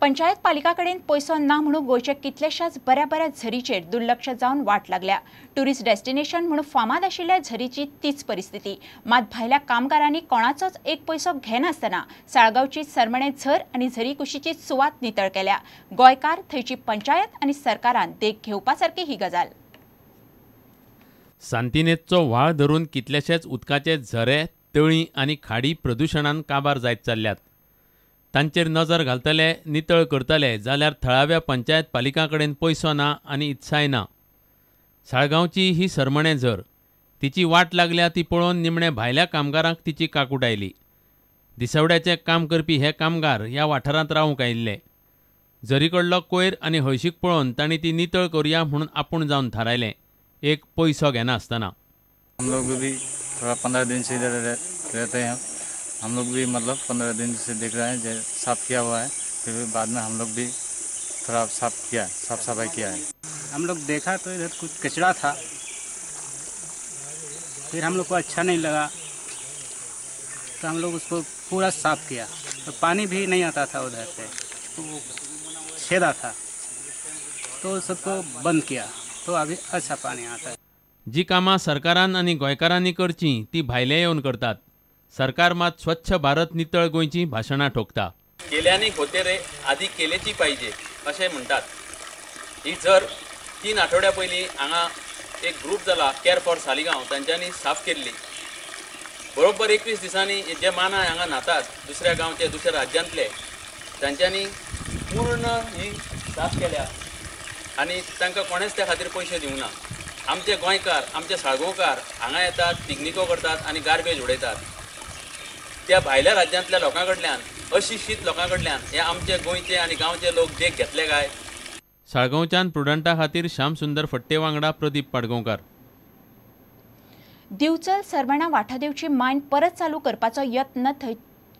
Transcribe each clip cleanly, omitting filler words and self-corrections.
पंचायत पालिका कडेन पयसो ना म्हणून गोंयच्या कितल्याशाच बऱ्या बऱ्या झरीचेर दुर्लक्ष जावन वाट लागल्या। टुरिस्ट डेस्टिनेशन म्हणून फामाद आशिल्ल्या झरीची तीच परिस्थिती। मात भायल्या कामगारांनी कोणाचोच एक पयसो घेनासतना साळगांवची सरमणे झर आनी झरी कुशीची सुवात नितळ केल्या। गोंयकार थंयची पंचायत आनी सरकारान देख घेवपा सारकी ही गजाल। सांतिनेजचो व्हाळ धरून कितलेशेच उदकाचे झरे, तळीं आनी खाडी प्रदुशणान काबार जायत चल्ल्यात। तांचेर नजर घालतले, नितळ करतले जाल्यार थळाव्या पंचायत पालिकां कडेन पयसो ना आनी इत्साय ना। साळगांवची ही सरमणे झर, तिची वाट लागल्या ती पळोवन निमणे भायल्या कामगारांक तिची काकूट आयली। दिसवड्याचें काम करपी हे कामगार ह्या वाठारांत रावंक आयिल्ले। झरी कडलो कोयर आनी हळशीक पळोवन तांणी ती नितळ करुया म्हणून आपूण जावन थारायलें, एक पयसो घेनासतना। हम लोग भी थोड़ा 15 दिन से इधर रहते हैं। हम लोग भी मतलब 15 दिन से देख रहे हैं जो साफ़ किया हुआ है, फिर भी बाद में हम लोग भी थोड़ा साफ किया, साफ सफाई किया है। हम लोग देखा तो इधर कुछ कचरा था, फिर हम लोग को अच्छा नहीं लगा तो हम लोग उसको पूरा साफ किया। तो पानी भी नहीं आता था उधर से, तो छेदा था तो सबको बंद किया, तो अभी अच्छा पानी आता है। जी कामां सरकारान आनी गोंयकारांनी करचीं ती भायले येवन करतात। सरकार मात स्वच्छ भारत नितळ गोंयची भाशणां ठोकता। केल्याने होते रे आधी केलेची पाहिजे अशें म्हणटात। ही झर 3 आठवड्या पयलीं हांगा एक ग्रूप जाला केअर फॉर सालिगांव, तांच्यांनी साफ केल्ली। बरोबर 21 दिसांनी जे मानाय हांगा न्हातात दुसऱ्या गांवचे, दुसऱ्या राज्यांतले, तांच्यांनी पूर्ण ही साफ केल्या आनी तांकां कोणेच त्या खातीर पयशे दिवंक ना। आमचे गोंयकार, आमचे साळगांवकार हांगा येतात, पिकनिको करतात आनी गार्बेज उडयतात। त्या भायल्या राज्यांतल्या लोकां कडल्यान, अशिक्षीत लोकां कडल्यान हे आमचे गोंयचे आनी गांवचे लोक देख घेतले काय? साळगांवच्यान प्रुडंटा खातीर श्यामसुंदर फट्टे वांगडा प्रदीप पाडगांवकार। दिवचल सरमणा वाठादेवची मायन परत चालू करपाचो यत्न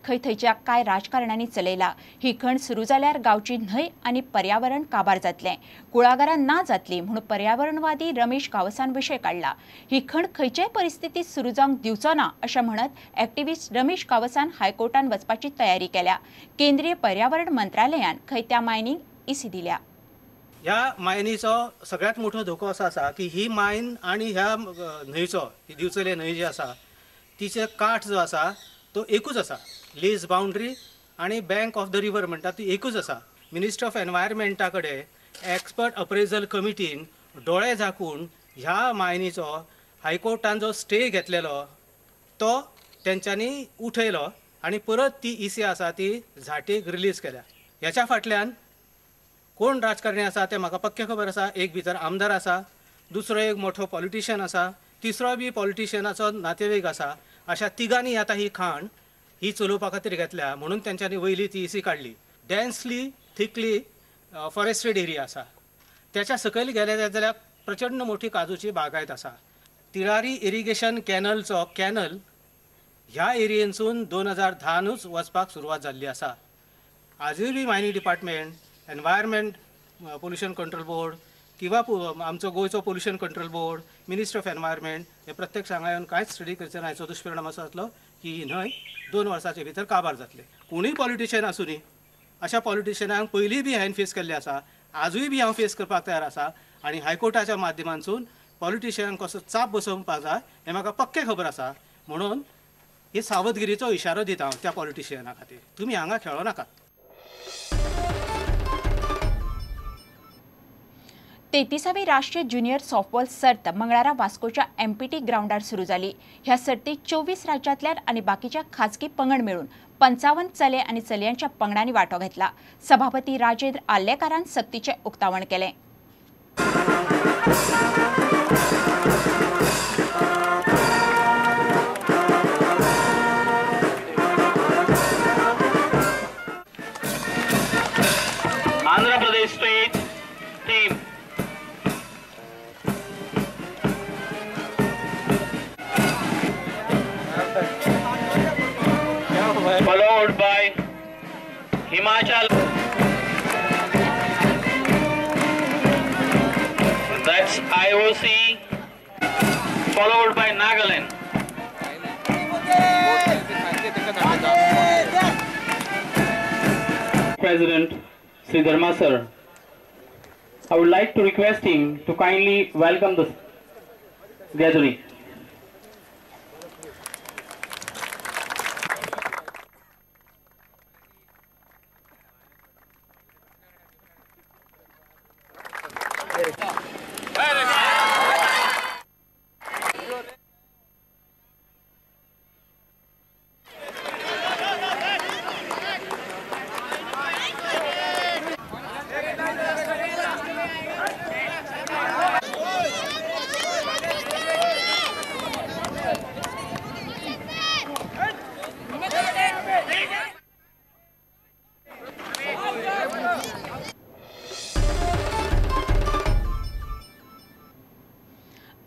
खंय थंयच्या कांय राजकारण्यांनी चलयला। ही खण सुरू जाल्यार गांवची न्हंय आनी पर्यावरण काबार जातलें, कुळागरां ना जातली म्हूण पर्यावरणवादी रमेश गांवसान विशय काडला। ही खण खंयचेय परिस्थितीत सुरू जावंक दिवचो ना अशें म्हणत एक्टिविस्ट रमेश गांवसान हायकोर्टान वचपाची तयारी केल्या। केंद्रीय पर्यावरण मंत्रालयान खंय त्या मायनींक इसी दिल्या। ह्या मायनीचो सगळ्यात मोठो धोको असो आसा की ही मायन आनी ह्या न्हंयचो, ही दिवचले न्हंय जी आसा तिचे काठ जो आसा तो एकूच आसा। लीज बाउंड्री आनी बँक ऑफ the river म्हणटा ती एकूच आसा। मिनिस्ट्री ऑफ एनवायरमेंटा कडेन एक्सपर्ट अप्रेजल कमिटीन दोळे झाकून ह्या मायनीचो हायकोर्टान जो स्टे घेतलेलो तो तेंच्यांनी उठयलो आनी परत ती इसी आसा ती झाटीक रिलीज केल्या। ह्याच्या फाटल्यान कोण राजकारणी आसा तें म्हाका पक्कें खबर आसा। एक भितर आमदार आसा, दुसरो एक मोठो पॉलिटिशियन आसा, तिसरो बी पॉलिटिशियनाचो नातेवाईक आसा। अशा तिगांनी आतां ही खाण ही चलोवपा खातीर घेतल्या म्हणून तेंच्यांनी वयली ती इसी काडली। डेन्सली थिकली फॉरेस्टेड एरिया आसा, त्याच्या सकयल गेले जाल्यार प्रचंड मोठी काजूची बागायत आसा। तिळारी इरिगेशन कॅनलचो कॅनल ह्या एरियेनसून 2010नूच वचपाक सुरवात जाल्ली आसा। आजूय बी mining department, environment pollution control board किंवा आमचो गोंयचो pollution control board, ministry of environment हे प्रत्यक्ष हांगा येवन कांयच स्टडी करचे ना। हाचो दुश्परिणाम असो जातलो की ही न्हंय 2 वर्सांचे भितर काबार जातले। कोणूय पॉलिटिशियन आसूं, अशा पॉलिटिशियनांक पयलीं बी हांवें फेस केल्ले आसा, आजूय बी हांव फेस करपाक तयार आसा आनी हायकोर्टाच्या माध्यमांतसून पॉलिटिशियनांक कसो चाप बसोवपाक जाय हें म्हाका पक्कें खबर आसा। म्हणून हे सावधगिरीचो इशारो दिता हांव त्या पॉलिटिशियना खातीर, तुमी हांगा खेळो नाकात। 33वी राष्ट्रीय ज्युनियर सॉफ्टबॉल सर्त मंगळारा वास्कोच्या एमपीटी ग्राउंडार सुरू जाली। ह्या सर्तीत 24 राज्यांतल्यान आनी बाकीच्या खाजगी पंगड मेळून 55 चले आनी चलयांच्या पंगडांनी वांटो घेतला। सभापती राजेंद्र आर्लेकारान सक्तीचें उक्तावण केलें। Andhra Pradesh state team. Followed by Himachal. That's IOC. Followed by Nagaland. President Sri Dharma sir. I would like to request him to kindly welcome the gathering.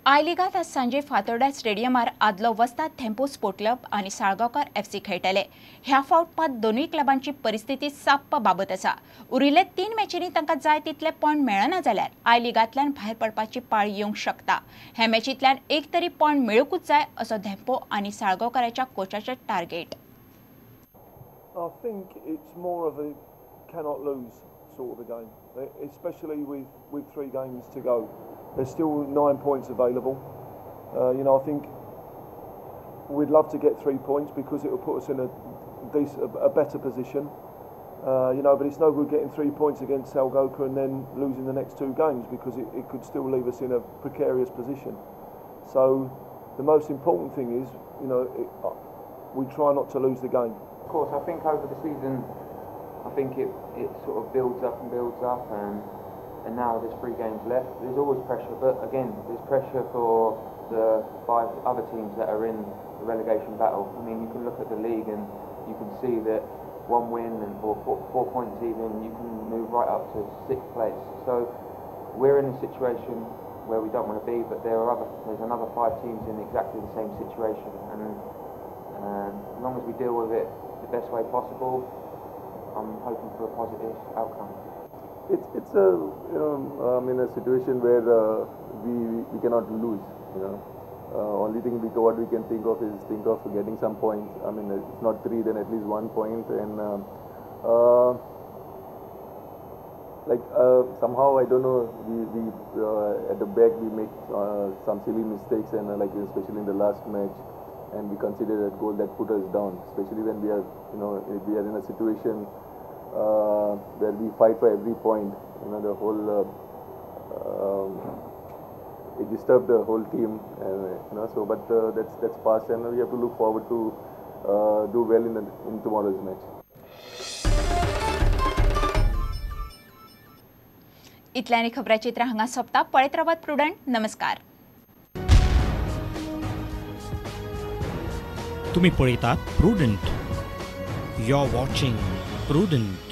I लिगांत आज सांजे फातोर्डा स्टेडियमार आदलो वस्ताद धेंपो स्पोर्ट क्लब आनी साळगांवकार एफसी खेळटले. ह्या फावट मात दोनूय क्लबांची परिस्थिती साप्प बाबत आसा. उरिल्ले 3 मॅचींनी तांकां जाय तितले पॉयंट मेळना जाल्यार I लिगांतल्यान भायर पडपाची पाळी येवंक शकता. ह्या मॅचींतल्यान एक तरी पॉयंट मेळुंकूच जाय असो धेंपो आनी साळगांवकाराच्या कोचाचें target. I think it's more of a cannot lose sort of a game, especially with 3 games to go. There's still 9 points available. You know, I think we'd love to get 3 points because it will put us in a better position. You know, but it's no good getting 3 points against Salgoka and then losing the next 2 games because it could still leave us in a precarious position. So the most important thing is, you know, we try not to lose the game. Of course, I think over the season, I think it sort of builds up and builds up, and now there's 3 games left. There's always pressure, but again, there's pressure for the 5 other teams that are in the relegation battle. I mean, you can look at the league and you can see that 1 win and or 4 points even, you can move right up to 6th place. So we're in a situation where we don't want to be, but there's another 5 teams in exactly the same situation, and as long as we deal with it the best way possible, I'm hoping for a positive outcome. It's a, you know, I'm in a situation where we cannot lose. You know, only thing what we can think of is think of getting some points. I mean, if not 3, then at least 1 point. And somehow I don't know, we at the back we make some silly mistakes, and like especially in the last match, and we considered that goal that put us down. Especially when we are, you know, we are in a situation where we fight for every point. You know, the whole it disturbed the whole team, and you know, so but that's past, and we have to look forward to do well in tomorrow's match. इतल्यानी खबराचित्र हांगा सोंपता. पळयत रावात prudent. नमस्कार. तुम्ही पळयतात Prudent. You are watching Prudent.